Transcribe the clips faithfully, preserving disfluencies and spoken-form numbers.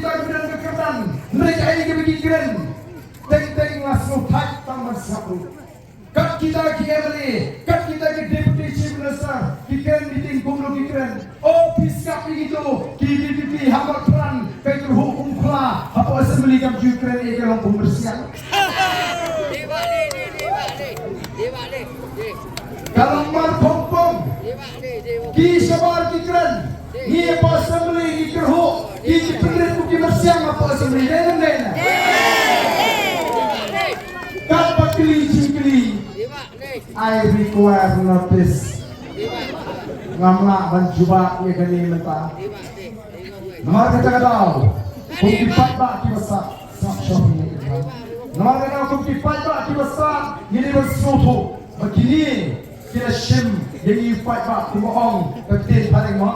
Kita ki don ka kyrdan, hynrei kaei kaba ki kren, teng teng la sngewthait tang ban sngap ruh. Kat kita ki M L A, kat kita ki Deputy Chief Minister, ki kren meeting kumno ki kren. O phi sngap ïa kito ki V P P ha Marpyrshah, ka kyrhuh kumkhla hapoh Assembly kam ju kren ïa ka long kum pyrsiang. Ka long mar pong pong. Ki shabar ki kren. Ngi hapoh Assembly ngi kyrhuh, ngi ki pynrit ki pyrsiang hapoh Assembly. Dei ne em dei? Kat ba kylli jingkylli, I require notice. Ngam lah ban jubab ïa kane mynta. Namar kata ka daw, kum ki paidbah kiba sah, sah shop ni. Namar kata kum ki paidbah kiba sah, ngi dei ban sngewthuh ba kine ki la shim ïa ngi paidbah kumba ong ka ktien phareng mo.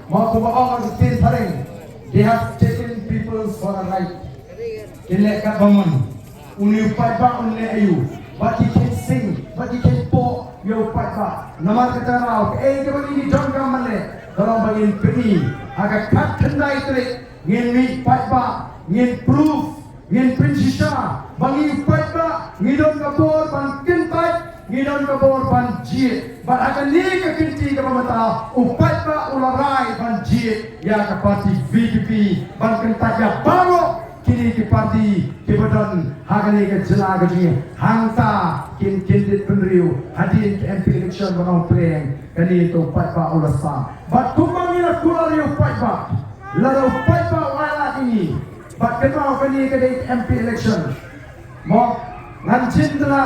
Mo kumba ong ka ktien phareng. They have taken people for a ride. Kin leh katba mon. Une u paidbah un leh aïu? Bad ki kheiñ sing, bad ki kheiñ poh ïa u paidbah. Namar kata ka daw kaei kaba ngi donkam ban leh ka long ba ngin pyni ha ka khatkhyndai tarik ngin mih paidbah, ngin proof, ngin pynshisha ba ngi u paidbah ngi don ka bor ban kyntait, ngi don ka bor ban jied. Bad ha kane ka kynti kaba mynta u paidbah u la rai ban jied ïa ka party V P P ban kyntait ïa baroh kine ki party kiba don ha kane ka jylla ka jong ngi. Hangta kin kyndit bynriew hadien ka M P election ba nongpyrshah kane ka u paidbah u la sah. Bad kumba ngi la kular ïa u paidbah, lada u paidbah u ai lad ïa ngi, bad kynmaw kane ka dei ka M P election. Mo, ngan jin da la,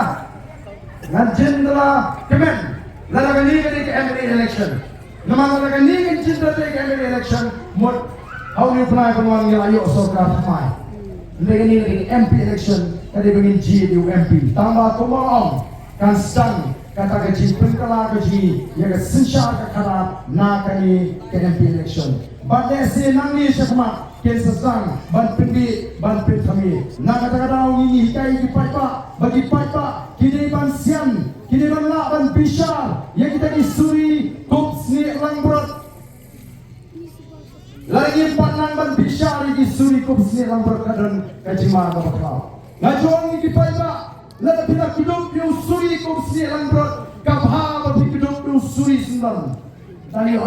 ngan jin da la kmen lada kane ka dei ka M L A election. Namar lada kane ngan jin da la dei ka M L A election, mut ha une u bnai ban wan ngi la ïoh sorkar thymmai. Hynrei kane ka dei ka M P election, ka dei ba ngin jied ïa u M P. Tang ba kumba ong, kan sdang kata ka jingpynkylla ka jong ngi ïa ka synshar ka khadar na kane ka M P election. Bad lehse nangne shakhmat kin sa sdang ban pyndih ban pynthame. Na kata ka daw ngi ngi hikai ïa ki paidbah ba ki paidbah ki dei ban sian, ki dei ban lah ban bishar ïa kita ki suri kup snieh langbrot. Lada ngim pat nang ban bishar ïa ki suri kup snieh langbrot ka don ka jingma kaba khraw. Nga ju ong ïa ki paidbah, lada phi la kdup ïa u suri kup snieh langbrot, ka bha ba phi kdup ïa u suri syndon. Tang ïa